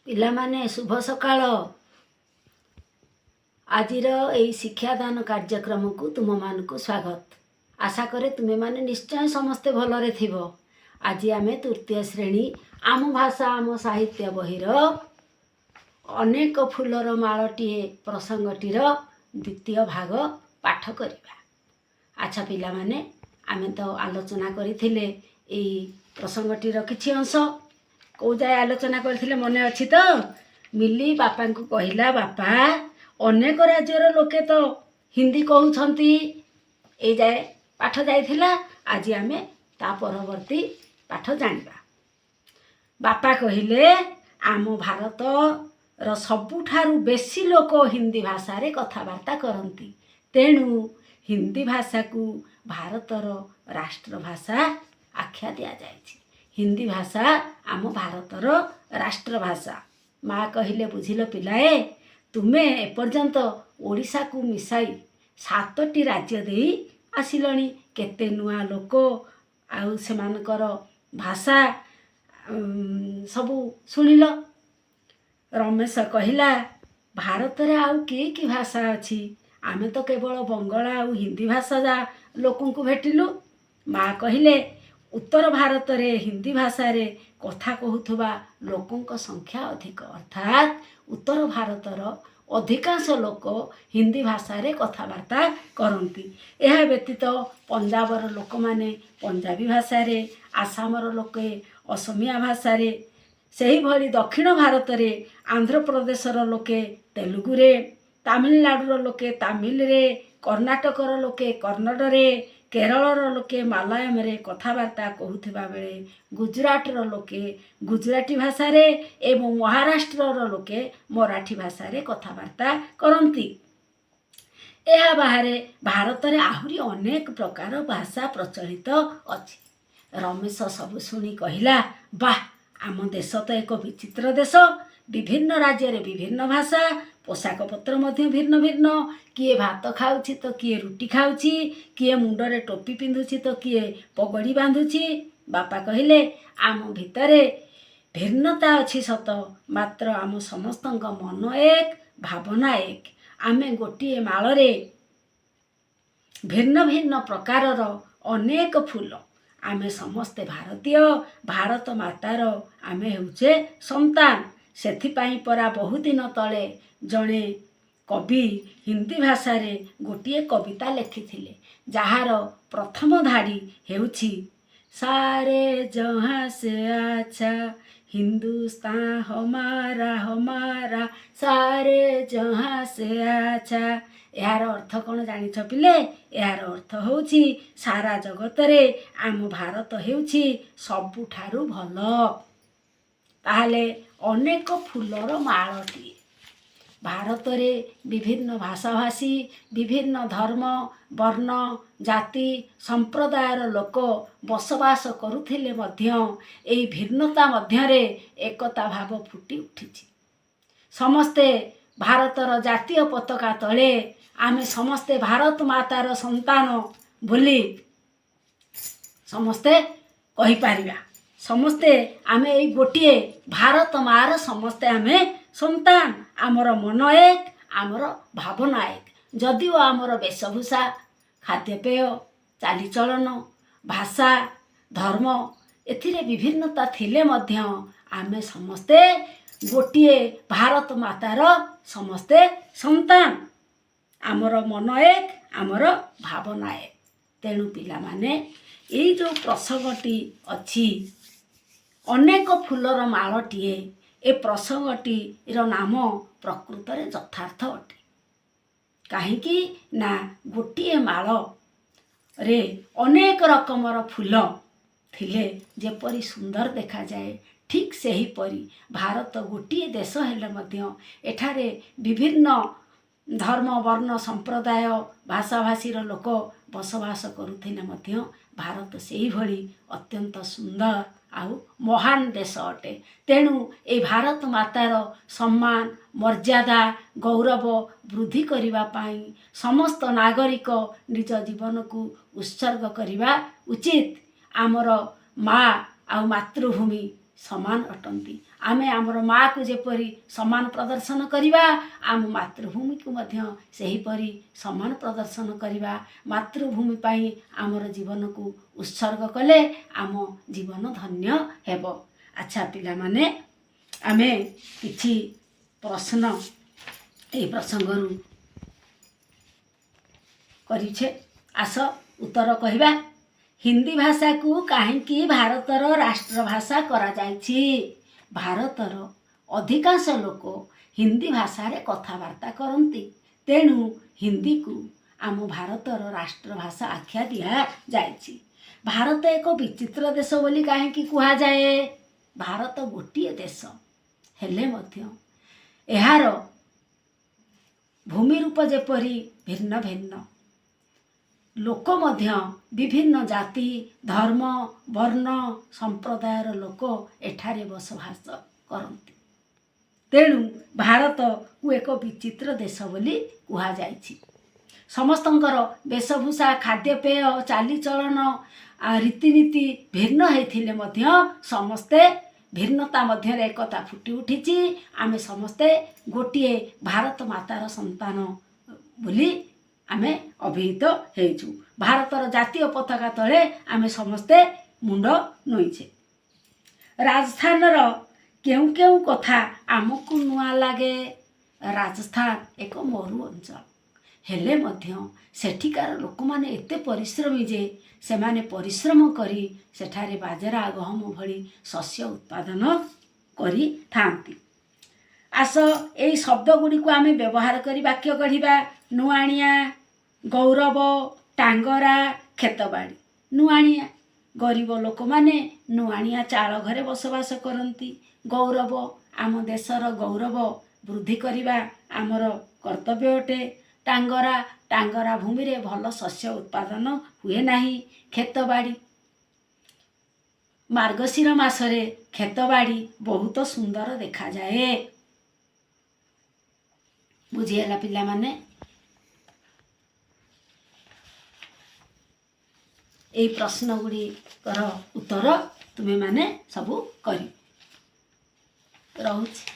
ପିଲାମାନେ, ଶୁଭ ସକାଳ। ଆଜିର ଏଇ ଶିକ୍ଷାଦାନ କାର୍ଯ୍ୟକ୍ରମକୁ ତୁମମାନଙ୍କୁ ସ୍ୱାଗତ। ଆଶା କରେ ତୁମେମାନେ ନିଶ୍ଚୟ ସମସ୍ତେ ଭଲରେ ଥିବ। ଆଜି ଆମେ ତୃତୀୟ ଶ୍ରେଣୀ ଆମ ଭାଷା ଆମ ସାହିତ୍ୟ ବହିର ଅନେକ ଫୁଲର ମାଳଟିଏ ପ୍ରସଙ୍ଗଟିର ଦ୍ୱିତୀୟ ଭାଗ ପାଠ କରିବା। ଆଚ୍ଛା ପିଲାମାନେ, ଆମେ ତ ଆଲୋଚନା କରିଥିଲେ ଏଇ ପ୍ରସଙ୍ଗଟିର କିଛି ଅଂଶ। କେଉଁ ଯାଏ ଆଲୋଚନା କରିଥିଲେ, ମନେ ଅଛି ତ? ମିଲି ବାପାଙ୍କୁ କହିଲା, "ବାପା, ଅନେକ ରାଜ୍ୟର ଲୋକେ ତ ହିନ୍ଦୀ କହୁଛନ୍ତି।" ଏଇ ଯାଏ ପାଠ ଯାଇଥିଲା। ଆଜି ଆମେ ତା ପରବର୍ତ୍ତୀ ପାଠ ଜାଣିବା। ବାପା କହିଲେ, ଆମ ଭାରତର ସବୁଠାରୁ ବେଶୀ ଲୋକ ହିନ୍ଦୀ ଭାଷାରେ କଥାବାର୍ତ୍ତା କରନ୍ତି। ତେଣୁ ହିନ୍ଦୀ ଭାଷାକୁ ଭାରତର ରାଷ୍ଟ୍ରଭାଷା ଆଖ୍ୟା ଦିଆଯାଇଛି। ହିନ୍ଦୀ ଭାଷା ଆମ ଭାରତର ରାଷ୍ଟ୍ରଭାଷା। ମା କହିଲେ, ବୁଝିଲ ପିଲାଏ, ତୁମେ ଏପର୍ଯ୍ୟନ୍ତ ଓଡ଼ିଶାକୁ ମିଶାଇ ସାତଟି ରାଜ୍ୟ ଦେଇ ଆସିଲଣି। କେତେ ନୂଆ ଲୋକ ଆଉ ସେମାନଙ୍କର ଭାଷା ସବୁ ଶୁଣିଲ। ରମେଶ କହିଲା, ଭାରତରେ ଆଉ କି କି ଭାଷା ଅଛି? ଆମେ ତ କେବଳ ବଙ୍ଗଳା ଆଉ ହିନ୍ଦୀ ଭାଷା ଯା ଲୋକଙ୍କୁ ଭେଟିଲୁ। ମା କହିଲେ, ଉତ୍ତର ଭାରତରେ ହିନ୍ଦୀ ଭାଷାରେ କଥା କହୁଥିବା ଲୋକଙ୍କ ସଂଖ୍ୟା ଅଧିକ। ଅର୍ଥାତ୍ ଉତ୍ତର ଭାରତର ଅଧିକାଂଶ ଲୋକ ହିନ୍ଦୀ ଭାଷାରେ କଥାବାର୍ତ୍ତା କରନ୍ତି। ଏହା ବ୍ୟତୀତ ପଞ୍ଜାବର ଲୋକମାନେ ପଞ୍ଜାବୀ ଭାଷାରେ, ଆସାମର ଲୋକେ ଅସମିଆ ଭାଷାରେ, ସେହିଭଳି ଦକ୍ଷିଣ ଭାରତରେ ଆନ୍ଧ୍ରପ୍ରଦେଶର ଲୋକେ ତେଲୁଗୁରେ, ତାମିଲନାଡ଼ୁର ଲୋକେ ତାମିଲରେ, କର୍ଣ୍ଣାଟକର ଲୋକେ କନ୍ନଡ଼ରେ, କେରଳର ଲୋକେ ମାଲାୟମରେ କଥାବାର୍ତ୍ତା କହୁଥିବା ବେଳେ ଗୁଜୁରାଟର ଲୋକେ ଗୁଜୁରାଟୀ ଭାଷାରେ ଏବଂ ମହାରାଷ୍ଟ୍ରର ଲୋକେ ମରାଠୀ ଭାଷାରେ କଥାବାର୍ତ୍ତା କରନ୍ତି। ଏହା ବାହାରେ ଭାରତରେ ଆହୁରି ଅନେକ ପ୍ରକାର ଭାଷା ପ୍ରଚଳିତ ଅଛି। ରମେଶ ସବୁ ଶୁଣି କହିଲା, ବାଃ, ଆମ ଦେଶ ତ ଏକ ବିଚିତ୍ର ଦେଶ। ବିଭିନ୍ନ ରାଜ୍ୟରେ ବିଭିନ୍ନ ଭାଷା, ପୋଷାକ ପତ୍ର ମଧ୍ୟ ଭିନ୍ନ ଭିନ୍ନ। କିଏ ଭାତ ଖାଉଛି ତ କିଏ ରୁଟି ଖାଉଛି, କିଏ ମୁଣ୍ଡରେ ଟୋପି ପିନ୍ଧୁଛି ତ କିଏ ପଗଡ଼ି ବାନ୍ଧୁଛି। ବାପା କହିଲେ, ଆମ ଭିତରେ ଭିନ୍ନତା ଅଛି ସତ, ମାତ୍ର ଆମ ସମସ୍ତଙ୍କ ମନ ଏକ, ଭାବନା ଏକ। ଆମେ ଗୋଟିଏ ମାଳରେ ଭିନ୍ନ ଭିନ୍ନ ପ୍ରକାରର ଅନେକ ଫୁଲ। ଆମେ ସମସ୍ତେ ଭାରତୀୟ। ଭାରତ ମାତାର ଆମେ ହେଉଛେ ସନ୍ତାନ। ସେଥିପାଇଁ ପରା ବହୁଦିନ ତଳେ ଜଣେ କବି ହିନ୍ଦୀ ଭାଷାରେ ଗୋଟିଏ କବିତା ଲେଖିଥିଲେ, ଯାହାର ପ୍ରଥମ ଧାଡ଼ି ହେଉଛି, सारे जहाँ से अच्छा हिंदुस्तान हमारा हमारा, सारे जहाँ से अच्छा। ଏହାର ଅର୍ଥ କ'ଣ ଜାଣିଛ ପିଲେ? ଏହାର ଅର୍ଥ ହେଉଛି, ସାରା ଜଗତରେ ଆମ ଭାରତ ହେଉଛି ସବୁଠାରୁ ଭଲ। ତାହେଲେ ଅନେକ ଫୁଲର ମାଳଟିଏ। ଭାରତରେ ବିଭିନ୍ନ ଭାଷାଭାଷୀ, ବିଭିନ୍ନ ଧର୍ମ, ବର୍ଣ୍ଣ, ଜାତି, ସମ୍ପ୍ରଦାୟର ଲୋକ ବସବାସ କରୁଥିଲେ ମଧ୍ୟ ଏହି ଭିନ୍ନତା ମଧ୍ୟରେ ଏକତା ଭାବ ଫୁଟି ଉଠିଛି। ସମସ୍ତେ ଭାରତର ଜାତୀୟ ପତାକା ତଳେ ଆମେ ସମସ୍ତେ ଭାରତ ମାତାର ସନ୍ତାନ ବୋଲି ସମସ୍ତେ କହିପାରିବା। ସମସ୍ତେ ଆମେ ଏଇ ଗୋଟିଏ ଭାରତ ମାର ସମସ୍ତେ ଆମେ ସନ୍ତାନ। ଆମର ମନ ଏକ, ଆମର ଭାବନା ଏକ। ଯଦିଓ ଆମର ବେଶଭୂଷା, ଖାଦ୍ୟପେୟ, ଚାଲିଚଳନ, ଭାଷା, ଧର୍ମ ଏଥିରେ ବିଭିନ୍ନତା ଥିଲେ ମଧ୍ୟ ଆମେ ସମସ୍ତେ ଗୋଟିଏ ଭାରତ ମାତାର ସମସ୍ତେ ସନ୍ତାନ। ଆମର ମନ ଏକ, ଆମର ଭାବନା ଏକ। ତେଣୁ ପିଲାମାନେ, ଏଇ ଯେଉଁ ପ୍ରସଙ୍ଗଟି ଅଛି, ଅନେକ ଫୁଲର ମାଳଟିଏ, ଏ ପ୍ରସଙ୍ଗଟିର ନାମ ପ୍ରକୃତରେ ଯଥାର୍ଥ ଅଟେ। କାହିଁକି ନା ଗୋଟିଏ ମାଳରେ ଅନେକ ରକମର ଫୁଲ ଥିଲେ ଯେପରି ସୁନ୍ଦର ଦେଖାଯାଏ, ଠିକ୍ ସେହିପରି ଭାରତ ଗୋଟିଏ ଦେଶ ହେଲେ ମଧ୍ୟ ଏଠାରେ ବିଭିନ୍ନ ଧର୍ମ, ବର୍ଣ୍ଣ, ସମ୍ପ୍ରଦାୟ, ଭାଷାଭାଷୀର ଲୋକ ବସବାସ କରୁଥିଲେ ମଧ୍ୟ ଭାରତ ସେଇଭଳି ଅତ୍ୟନ୍ତ ସୁନ୍ଦର ଆଉ ମହାନ ଦେଶ ଅଟେ। ତେଣୁ ଏଇ ଭାରତ ମାତାର ସମ୍ମାନ, ମର୍ଯ୍ୟାଦା, ଗୌରବ ବୃଦ୍ଧି କରିବା ପାଇଁ ସମସ୍ତ ନାଗରିକ ନିଜ ଜୀବନକୁ ଉତ୍ସର୍ଗ କରିବା ଉଚିତ। ଆମର ମା ଆଉ ମାତୃଭୂମି ସମାନ ଅଟନ୍ତି। ଆମେ ଆମର ମାଆକୁ ଯେପରି ସମ୍ମାନ ପ୍ରଦର୍ଶନ କରିବା, ଆମ ମାତୃଭୂମିକୁ ମଧ୍ୟ ସେହିପରି ସମ୍ମାନ ପ୍ରଦର୍ଶନ କରିବା। ମାତୃଭୂମି ପାଇଁ ଆମର ଜୀବନକୁ ଉତ୍ସର୍ଗ କଲେ ଆମ ଜୀବନ ଧନ୍ୟ ହେବ। ଆଚ୍ଛା ପିଲାମାନେ, ଆମେ କିଛି ପ୍ରଶ୍ନ ଏହି ପ୍ରସଙ୍ଗରୁ କରିଛେ, ଆସ ଉତ୍ତର କହିବା। ହିନ୍ଦୀ ଭାଷାକୁ କାହିଁକି ଭାରତର ରାଷ୍ଟ୍ରଭାଷା କରାଯାଇଛି? ଭାରତର ଅଧିକାଂଶ ଲୋକ ହିନ୍ଦୀ ଭାଷାରେ କଥାବାର୍ତ୍ତା କରନ୍ତି, ତେଣୁ ହିନ୍ଦୀକୁ ଆମ ଭାରତର ରାଷ୍ଟ୍ରଭାଷା ଆଖ୍ୟା ଦିଆଯାଇଛି। ଭାରତ ଏକ ବିଚିତ୍ର ଦେଶ ବୋଲି କାହିଁକି କୁହାଯାଏ? ଭାରତ ଗୋଟିଏ ଦେଶ ହେଲେ ମଧ୍ୟ ଏହାର ଭୂମି ରୂପ ଯେପରି ଭିନ୍ନ ଭିନ୍ନ, ଲୋକ ମଧ୍ୟ ବିଭିନ୍ନ ଜାତି, ଧର୍ମ, ବର୍ଣ୍ଣ, ସମ୍ପ୍ରଦାୟର ଲୋକ ଏଠାରେ ବସବାସ କରନ୍ତି। ତେଣୁ ଭାରତକୁ ଏକ ବିଚିତ୍ର ଦେଶ ବୋଲି କୁହାଯାଇଛି। ସମସ୍ତଙ୍କର ବେଶଭୂଷା, ଖାଦ୍ୟପେୟ, ଚାଲିଚଳନ, ରୀତିନୀତି ଭିନ୍ନ ହେଇଥିଲେ ମଧ୍ୟ ସମସ୍ତେ ଭିନ୍ନତା ମଧ୍ୟରେ ଏକତା ଫୁଟି ଉଠିଛି। ଆମେ ସମସ୍ତେ ଗୋଟିଏ ଭାରତ ମାତାର ସନ୍ତାନ ବୋଲି ଆମେ ଅଭିହିତ ହେଇଛୁ। ଭାରତର ଜାତୀୟ ପତାକା ତଳେ ଆମେ ସମସ୍ତେ ମୁଣ୍ଡ ନୋଇଛେ। ରାଜସ୍ଥାନର କେଉଁ କେଉଁ କଥା ଆମକୁ ନୂଆ ଲାଗେ? ରାଜସ୍ଥାନ ଏକ ମରୁ ଅଞ୍ଚଳ ହେଲେ ମଧ୍ୟ ସେଠିକାର ଲୋକମାନେ ଏତେ ପରିଶ୍ରମୀ ଯେ ସେମାନେ ପରିଶ୍ରମ କରି ସେଠାରେ ବାଜରା, ଗହମ ଭଳି ଶସ୍ୟ ଉତ୍ପାଦନ କରିଥାନ୍ତି। ଆସ, ଏଇ ଶବ୍ଦ ଗୁଡ଼ିକୁ ଆମେ ବ୍ୟବହାର କରି ବାକ୍ୟ ଗଢ଼ିବା। ନୁଆଣିଆ, ଗୌରବ, ଟାଙ୍ଗରା, କ୍ଷେତବାଡ଼ି। ନୁଆଣିଆ: ଗରିବ ଲୋକମାନେ ନୁଆଣିଆ ଚାଳ ଘରେ ବସବାସ କରନ୍ତି। ଗୌରବ: ଆମ ଦେଶର ଗୌରବ ବୃଦ୍ଧି କରିବା ଆମର କର୍ତ୍ତବ୍ୟ ଅଟେ। ଟାଙ୍ଗରା: ଟାଙ୍ଗରା ଭୂମିରେ ଭଲ ଶସ୍ୟ ଉତ୍ପାଦନ ହୁଏ ନାହିଁ। କ୍ଷେତବାଡ଼ି: ମାର୍ଗଶିର ମାସରେ କ୍ଷେତବାଡ଼ି ବହୁତ ସୁନ୍ଦର ଦେଖାଯାଏ। ବୁଝିହେଲା ପିଲାମାନେ? ଏଇ ପ୍ରଶ୍ନ ଗୁଡ଼ିକର ଉତ୍ତର ତୁମେମାନେ ସବୁ କରିବ। ରହୁଛି।